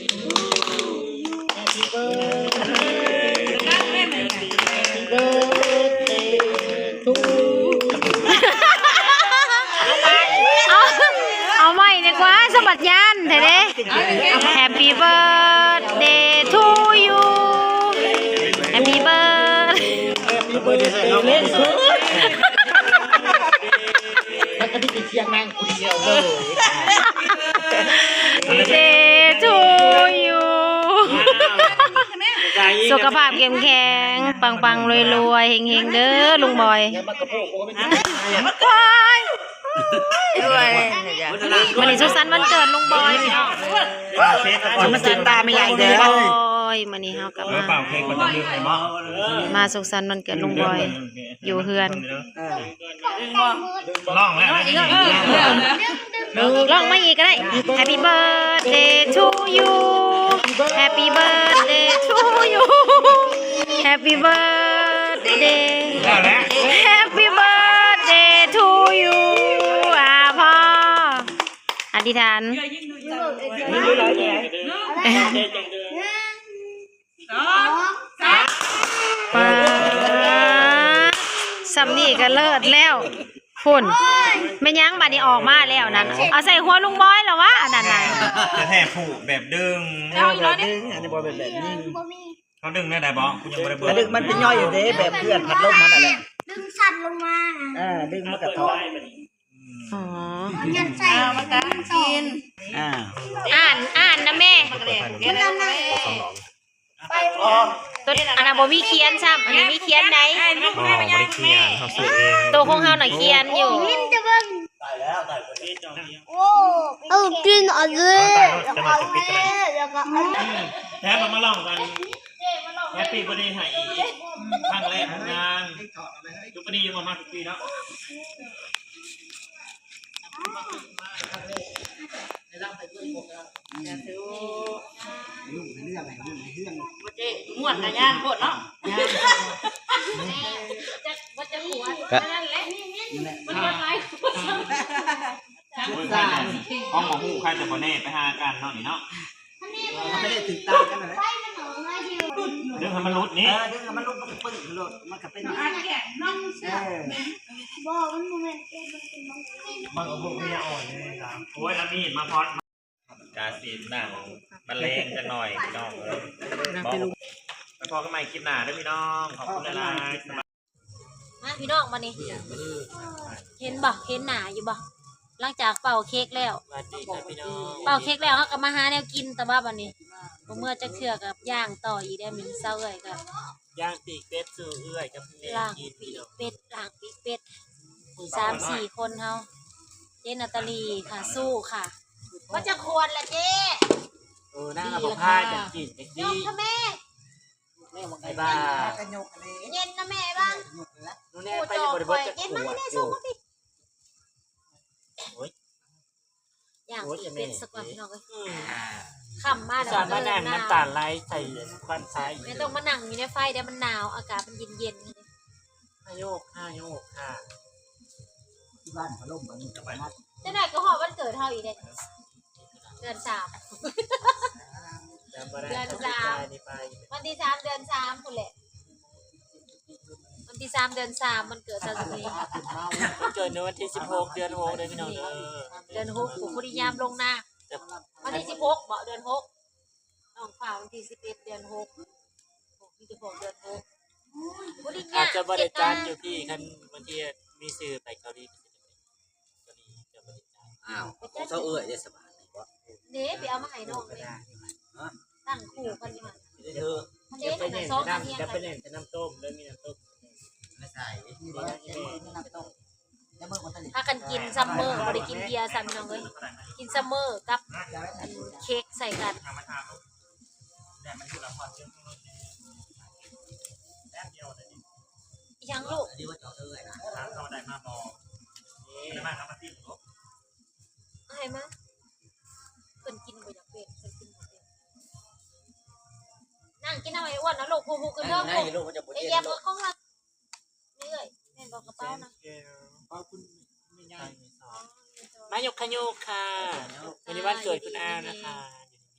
Happy birthday, happy birthday to you. ເອົາ ເອົາໃໝ່ດີກວ່າ ສະບັດຍານແທ້ເດ້. Happy birthday to you. Happy birthday. Happy birthday ເລີຍ ມັນກໍໄດ້ໄປທຽງນາງຜູ້ດຽວເລີຍ. Day to you. ສຸຂະພາບເຂັ້ມແຂງ ປັງໆ ລວຍໆ ເຮັງໆ ເດີລຸງບອຍ. ມື້ນີ້ສຸກສັນວັນເກີດລຸງບອຍ ພີ່ນ້ອງ. ມັນຕິດຕາແມ່ໃຫຍ່ເດີ ລຸງບອຍ. ມື້ນີ້ເຮົາກໍມາ ເອີ ເປົ່າເຄ້ກມັນຕ້ອງດື່ມໃຫ້ເໝາະ ມາສຸກສັນວັນເກີດລຸງບອຍ ຢູ່ເຮືອນ. ເອີ ລອງແລ້ວນະ ເອີ ລອງມາອີກກໍໄດ້. Happy birthday to you. Happy birthday to you. Happy birthday. Happy birthday to you. ອ່າ ພໍ່ ອະທິຖານ. ສອງ ສາມ ປາດ ສ່ຳນີ້ກໍເລີດແລ້ວ. ພຸ້ນ ແມ່ນຫຍັງບາດນີ້ ອອກມາແລ້ວນັ້ນ ເອົາໃສ່ຫົວລຸງບອຍແລ້ວວະ ອັນນັ້ນນະ. ແທ້ໆ ຜູກແບບດຶງ ເອີ ແບບດຶງ ອັນນີ້ບໍ່ແມ່ນແບບຍິງ. ເຮົາດຶງແນວໃດບໍ? ກູຍັງບໍ່ໄດ້ເບິ່ງ. ກະດຶງມັນເປັນຍ່ອຍຢູ່ເດ້ ແບບເຄື່ອນພັດລົມຫັ້ນນະແຫຼະ ດຶງສັດລົງມາ. ເອີ ດຶງມັນກະຖອຍ. ອໍ ມັນຍັດໃສ່ ອ່າ ອ່ານ ອ່ານນະແມ່. ຕົວ ອັນນັ້ນບໍ່ມີຂຽນຊ້ຳ ອັນນີ້ມີຂຽນໃດ໋. ອໍ ບໍ່ໄດ້ຂຽນ ເຮົາຊື້ເອງ. ໂຕຂອງເຮົານະຂຽນຢູ່. ເອົາກິນອັນນີ້ ແລ້ວກໍອັນນີ້ ແລ້ວກໍມາລອງກັນ. Happy birthday ໃຫ້ອີກຄັ້ງແລກຂອງນາງ. ທຸກປີຍັງມາ ມາທຸກປີເນາະ. ສາທຸ. ບໍ່ເຈ້ ງວດນະ ຍ່າງໂພດເນາະ. ບໍ່ຈັກ ບໍ່ຈັກຫົວ ກະ ນັ້ນແຫຼະ ມັນວ່າຫຼາຍຄົນ. ໂອ້ຍ ໃຄແຕ່ ຂອງບໍ່ຮູ້ ໃຄແຕ່ບໍ່ແນ່ ໄປຫາກັນເນາະນີ້ເນາະ. ມັນໄດ້ຖືກຕາກັນນັ້ນແຫຼະ. ດຶງໃຫ້ມັນຫຼຸດນີ້ ເອີ ດຶງໃຫ້ມັນຫຼຸດ ມັນກໍປຶ້ງໂລດ ມັນກໍເປັນ ອ່າ ແກະນຳເຊືອກ. ເອີ ບໍ່ ມັນບໍ່ແມ່ນແກະ ມັນເປັນມັງ ມັນກໍບໍ່ມີອ່ອນເລີຍນະ. ໂອ້ຍ ລະມີດມາພອດ ກາຊິນນະ ມາແລງຈັກໜ່ອຍພີ່ນ້ອງເອີຍ. ໄປພໍ້ກັນໃໝ່ຄລິບໜ້າເດີພີ່ນ້ອງ ຂອບຄຸນຫຼາຍໆ. ມາພີ່ນ້ອງ ບາດນີ້ ເຫັນບໍ່ ເຫັນໜ້າຢູ່ບໍ່? ຫຼັງຈາກເປົ່າເຄ້ກແລ້ວ ເປົ່າເຄ້ກແລ້ວ ເຮົາກໍມາຫາແນວກິນ ແຕ່ວ່າບາດນີ້ບໍ່ເມືອຈັກເທື່ອ ກໍຍ່າງຕໍ່ອີກແລ້ວ. ມີສາວເອື້ອຍກໍຍ່າງປີກເປັດສູ່ເອື້ອຍກັບແມ່ກິນ. ລ້າງປີກເປັດ ລ້າງປີກເປັດ ສາມສີ່ຄົນເຮົາ. ເຈ້ນາຕາລີຄ່ະ ສູ້ຄ່ະ. ບໍ່ຈັກຄວນລະເຈ້. ເອີ ນາງເອົາພາຍກັນກິນຈັກດີ. ຍົກທຳແມ່. ບາຍບາຍ. ເຢັນນະແມ່ບາງ. ໜູແນໄປບໍ່ໄດ້ເບິດຈັກຂວດຢູ່. ໂອ້ຍ ຍ່າງກິນເປັດສະກ່ອນພີ່ນ້ອງເອີຍ. ອືມ ຄ່ຳມາແລ້ວ ອຸດສ່າມານັ່ງນ້ຳຕາໄຫຼໃສ່ຄວັນໄຟ. ແມ່ຕ້ອງມານັ່ງຢູ່ໃນໄຟເດ້ ມັນໜາວ ອາກາດມັນເຢັນໆ. ຮາໂຍກ ຮາໂຍກ ຮາ ທີ່ບ້ານພັດລົມມັນກໍບໍ່ມາ. ຈັກໜ້ອຍກໍຮອດວັນເກີດເຮົາອີກເດ້. ເດືອນສາມ ເດືອນສາມ ວັນທີສາມ ເດືອນສາມພຸ້ນແຫຼະ. ວັນທີສາມ ເດືອນສາມ ວັນເກີດສາວສຸນີ. ເກີດໃນວັນທີສິບຫົກ ເດືອນຫົກເດີພີ່ນ້ອງເດີ. ເດືອນຫົກ ຜູ້ບໍລິຍາມລົງນາ. ວັນທີສິບຫົກບໍ ເດືອນຫົກ ນ້ອງຟ້າວັນທີສິບເອັດ ເດືອນຫົກ. ຜູ້ທີ່ເກີດເດືອນຫົກ ອາດຈະບໍ່ໄດ້ຈັດຢູ່ພີ້ ຄັນບາງທີມີຊື່ໄປເກົາຫຼີ. ອ້າວ ຂອງເຈົ້າເອື້ອຍເດ້ສະບາຍບໍ່? ເດ້ ໄປເອົາມາໃຫ້ນ້ອງເດ້. ຕັ້ງຄູ່ກັນຢູ່ຫັ້ນ. ເດີ ອັນເດ້ ອັນນັ້ນສອງອັນຮຽງກັນ. ໄປເນັ້ນແຕ່ນ້ຳຕົ້ມເດີ ມີນ້ຳຕົ້ມ. ພາກັນກິນຊຳເມີ ບໍ່ໄດ້ກິນເບຍຊ້ຳ ພີ່ນ້ອງເອີຍ. ກິນຊຳເມີກັບອັນເຄ້ກໃສ່ກັນ. ອີ່ຫຍັງລູກ? ເອົາໃຫ້ມາ. ເພິ່ນກິນບໍ່ຢາກເປັນ ເພິ່ນກິນບໍ່ເປັນ. ນັ່ງກິນເອົາໄອ້ອ້ວນເອົາລູກ ຜູ້ໆ ຂຶ້ນເທິງ ໄອ້ຢຽບເອົາຂອງລັດ. ເອື້ອຍ ແມ່ນບໍ່ກະເປົານະ? ມາຍົກຂະໂຍກຄ່ະ. ວັນນີ້ວັນເກີດຄຸນອານະຄະ.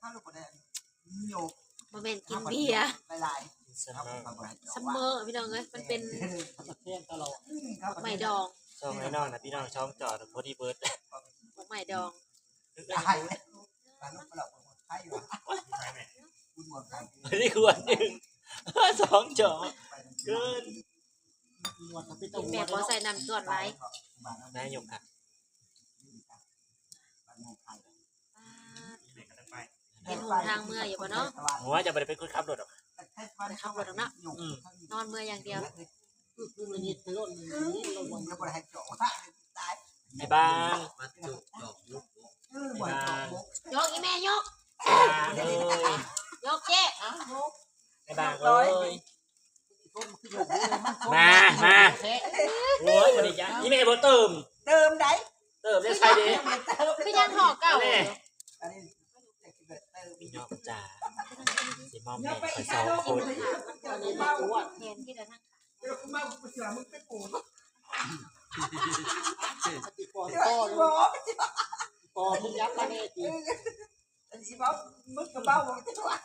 ເຮົາບໍ່ໄດ້ໂຍກ ບໍ່ແມ່ນກິນເບຍ ໄປຫຼາຍ Summer ເຮົາກໍບໍ່ໃຫ້ເຈົ້າ Summer ພີ່ນ້ອງເອີຍ ມັນເປັນ ເຂົາກໍແພງຕະຫຼອດ ອືມ ເຂົາກໍ ໝາກໄມ້ດອງ ຊ່ອງນ້ອຍໆນະພີ່ນ້ອງ ຊ່ອງຈອດພໍດີເບິດ ໝາກໄມ້ດອງ ຕາຍ ປານກປະຫຼອກໄທວ່າ ບຸນຫວນໄທ ອັນນີ້ຄວນໜຶ່ງ ສອງຈອກ ເກີນ ແມ່ບໍ່ໃສ່ນ້ຳສ່ວນຫຼາຍ ນາຍົກ ເຫັນຫົນທາງເມືອຢູ່ບໍ່ເນາະ? ໂອ້ຍ ເຈົ້າບໍ່ໄດ້ເປັນຄົນຂັບລົດດອກ ບໍ່ໄດ້ຂັບລົດດອກເນາະ ອືມ ນອນເມືອຢ່າງດຽວ ອືມ ໄອ້ບາງ ເອີ ໄອ້ບາງ ຍົກອີແມ່ຍົກ ໄອ້ບາງເອີຍ ຍກເຈ້ ອ້າວ ຍົກ ໄອ້ບາງເອີຍ ມາ ມາ ໂອ້ຍ ບໍ່ໄດ້ຈ້າ ອີແມ່ບໍ່ເຕີມ ເຕີມໃດ ເຕີມແລ້ວໃສ່ເດ້ ຄືຍັງຫໍ່ເກົ່າ ອັນນີ້ ອັນນີ້ ພີ່ນ້ອງຈ໋າ ຊິມອມແບ່ງໄປສອງຄົນ ແມ່ນທີ່ລະນະ ປອມຕໍ່ຢູ່ ປອມ ມຶງຍັບມາແນ່ຕິ ອັນຊິເວົ້າ ມຶງກໍເວົ້າບໍ່ໄດ້ວ່າ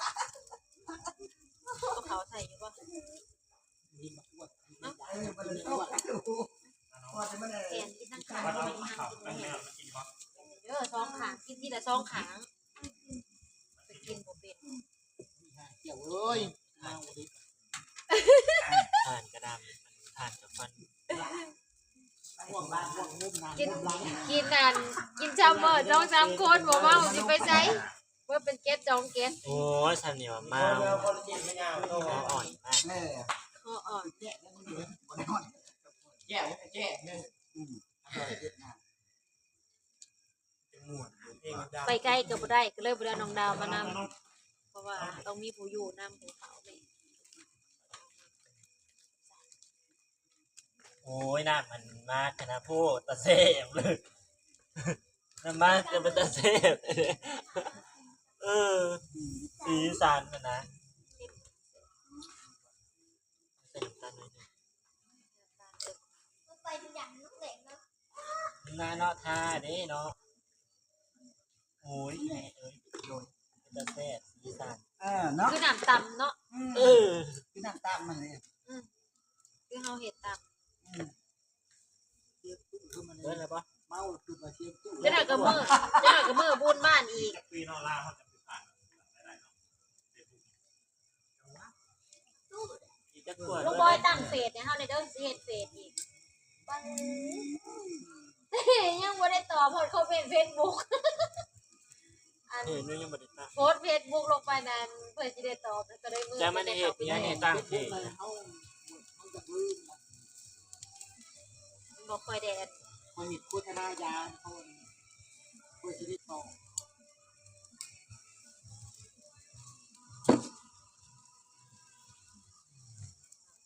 ເຂົາໃສ່ຢູ່ບໍ່? ເອີ ມັນເລີຍຕົກ ແຂນກິນທັງຂາງ ເອີ ສອງຂາງ ກິນທີລະສອງຂາງ ໄປກິນບໍ່ເປັນ ເຈົ້າເອີຍ ເອົາເດ້ ທ່ານກະດຳ ທ່ານກະຟັນ ກິນ ກິນອັນ ກິນຊາວເມີສອງສາມຄົນ ບໍ່ເມົາຊິໄປໃສ ເບິດເປັນແກັດສອງແກັດ ໂອ້ຍ ຊ່ຳນີ້ວ່າເມົາ ຄໍອ່ອນມາກ ເອີ ຄໍອ່ອນ ແກ້ວ ແກ້ວ ອືມ ໄປໄກກໍບໍ່ໄດ້ ກໍເລີຍບໍ່ໄດ້ເອົານ້ອງດາວມານຳ ເພາະວ່າຕ້ອງມີຜູ້ຢູ່ນຳ ຜູ້ເຝົ້າແມ່ ໂອ້ຍ ນ້ຳມັນມາກະນະໂພດ ຕາແຊບເລີຍ ນ້ຳມັນກະເປັນຕາແຊບ ເອີ ສີສັນຫັ້ນນະ ໃສ່ນ້ຳຕານໜ້ອຍໜຶ່ງ ນາເນາະ ທາເດ້ເນາະ ໂອ້ຍ ແມ່ເອີຍ ໂດຍ ເປັນຕາແຊບ ສີສັນ ເອີ ເນາະ ຄືນ້ຳຕຳເນາະ ອືມ ເອີ ຄືນ້ຳຕຳຫັ້ນເດ້ ອືມ ຄືເຮົາເຮັດຕຳ ອືມ ເບິດແລ້ວບໍ່? ເມົາຈົນວ່າສຽງຕູ້ ຈັກໜ້ອຍກໍມື້ ຈັກໜ້ອຍກໍມື້ບຸນບ້ານອີກ ລຸງບອຍຕັ້ງເຟສໃຫ້ເຮົາແດ່ເດີ ຊິເຮັດເຟສອີກ ຍັງບໍ່ໄດ້ຕອບຮອດຄອມເມັນເຟສບຸກ ອັນ ເອີ ຍັງບໍ່ໄດ້ຕັ້ງ ໂພສເຟສບຸກລົງໄປນັ້ນ ເພື່ອຊິໄດ້ຕອບ ກໍໄດ້ເມືອ ຈະມາໄດ້ເຮັດຫຍັງໃຫ້ຕັ້ງເຟສ ບໍ່ຄ່ອຍໄດ້ອັນ ຂ້ອຍເຮັດໂຄສະນາຢາເຂົາ ຂ້ອຍຊິໄດ້ຕໍ່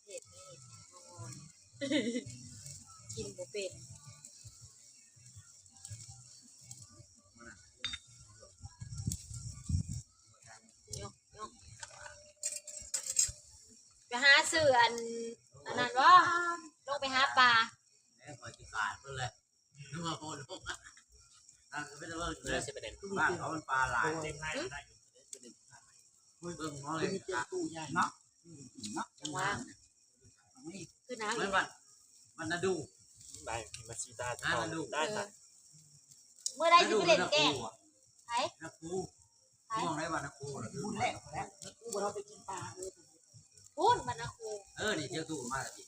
ເຮັດ ກິນບໍ່ເປັນ ຍົກ ຍົກ ໄປຫາຊື້ອັນ ອັນນັ້ນບໍ່ ລົງໄປຫາປາ ແມ່ນຂ້ອຍຊິຂາຍເພິ່ນແຫຼະ ນຶກວ່າບໍ່ລົງ ນັ້ນກໍເປັນເບິ່ງເດີ ຊິໄປເດັນ ບ້ານເຂົາມັນປາຫຼາຍ ເບິ່ງເນາະ ເນາະ ອືມ ເນາະ ຈັງຫວະ ຄືໜາວອີກ ມັນວັນ ວັນນະດູ ໄດ້ ມາຊີຕາ ນະດູ ໄດ້ ເອີ ເມື່ອໃດຊິໄປເລ່ນແກ້ງ ນະດູ ໃຜ ນະຄູ ໃຜ ຊ່ວງໃດວັນນະຄູ ບຸນແລ້ວ ແລ້ວ ນະຄູບໍ່ໄດ້ໄປກິນປາ ເອີ ພຸ້ນ ບ້ານນາຄູ ເອີ ນີ້ເຈົ້າຕູ້ມາແລ້ວຕິ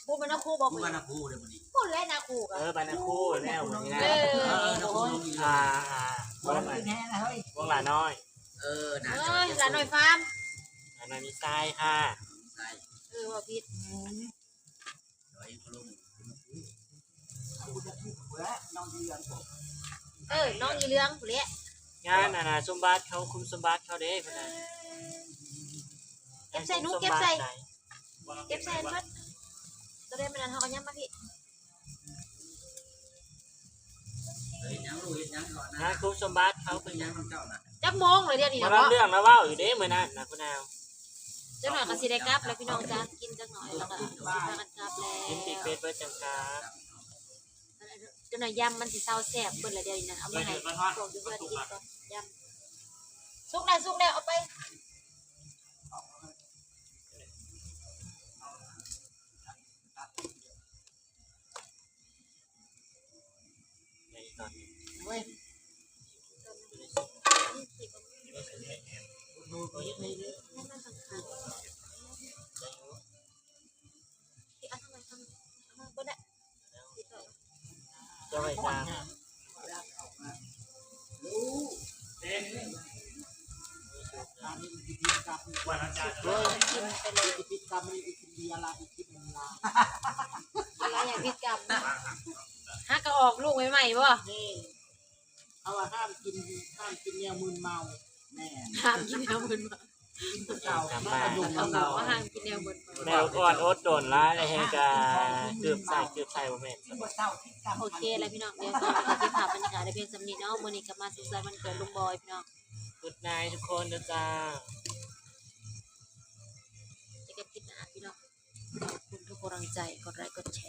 ບໍ່ ບ້ານນາຄູບໍ່ ບ້ານນາຄູເດ້ມື້ນີ້ ພຸ້ນແຫຼະນາຄູ ເອີ ບ້ານນາຄູແລ້ວມື້ນີ້ນະ ເອີ ເອີ ນາຄູ ອ່າ ອ່າ ວົງຫຼ້ານ້ອຍ ເອີ ເອີ ຫຼ້ານ້ອຍຟາມ ຫຼ້ານ້ອຍມີຊາຍ ອືມ ເອີ ເວົ້າຜິດ ອືມ ເອີ ນ້ອງອີເຫຼືອງພຸ້ນແຫຼະ ງານອັນນ່າ ສົມບັດເຂົາ ຄຸມສົມບັດເຂົາເດ້ ເອີ ເພິ່ນນະ ເກັບໃສ່ໜູ ເກັບໃສ່ ເກັບໃສ່ໝົດ ໂຕໃດມັນອັນ ເຮົາກໍຍຳມາພີ້ ເຮັດຫຍັງລູກ ເຮັດຫຍັງກ່ອນນະ ງານຄຸມສົມບັດເຂົາ ເປັນຫຍັງນຳເຈົ້ານະ ຈັກໂມງແລ້ວດຽວນີ້ນະ ເວົ້າເລື່ອງລະເວົ້າຢູ່ເດ້ມື້ນັ້ນນະ ຜູ້ນາວ ຈັກໜ້ອຍກໍຊິໄດ້ກັບແລ້ວພີ່ນ້ອງຈ້າ ກິນຈັກໜ້ອຍແລ້ວກໍຊິພາກັນກັບແລ້ວ ກິນປີກເປັດເບິດຈັ່ງກັບ ຈົນວ່າຢຳມັນຊິເຊົາແຊບເບິດແລ້ວດຽວນີ້ນະ ເອົາມາໃຫ້ພວກຢູ່ເຮືອນກິນກ່ອນ ຢຳ ເອີ ສຸກແລ້ວ ສຸກແລ້ວ ເອົາໄປ. ໂອ້ຍ ຈະໄວ້ຕາມ ກິນໄປເລີຍ ກິນເບຍລະ ກິນເບຍລະ ກິນເບຍລະ ຢ່າຜິດກັບ ຫາກະອອກລູກໃໝ່ໆບໍ່? ນີ້ ເຂົາວ່າຫ້າມກິນ ຫ້າມກິນແນວມຶນເມົາ. ແມ່ນ ຫ້າມກິນແນວມຶນເມົາ ກິນແຕ່ເກົ່າ ກິນແຕ່ເກົ່າ ຫ້າມກິນແນວມຶນເມົາ. ແມ່ລູກອ່ອນອົດດົນຫຼາຍ ແຮງກະກືບໃສ່ ກືບໃສ່ ບໍ່ແມ່ນ. ໂອເຄແລ້ວພີ່ນ້ອງ ດຽວຊິເກັບພາບບັນຍາກາດໄດ້ພຽງສ່ຳນີ້ເນາະ. ມື້ນີ້ກະມາສຸກສາຍວັນເກີດລຸງບອຍພີ່ນ້ອງ. Good night ທຸກຄົນເດີຈ້າ. ເຈີກັນຄລິບໜ້າພີ່ນ້ອງ. ຂອບຄຸນທຸກກຳລັງໃຈ ກົດໄລກ໌ ກົດແຊ.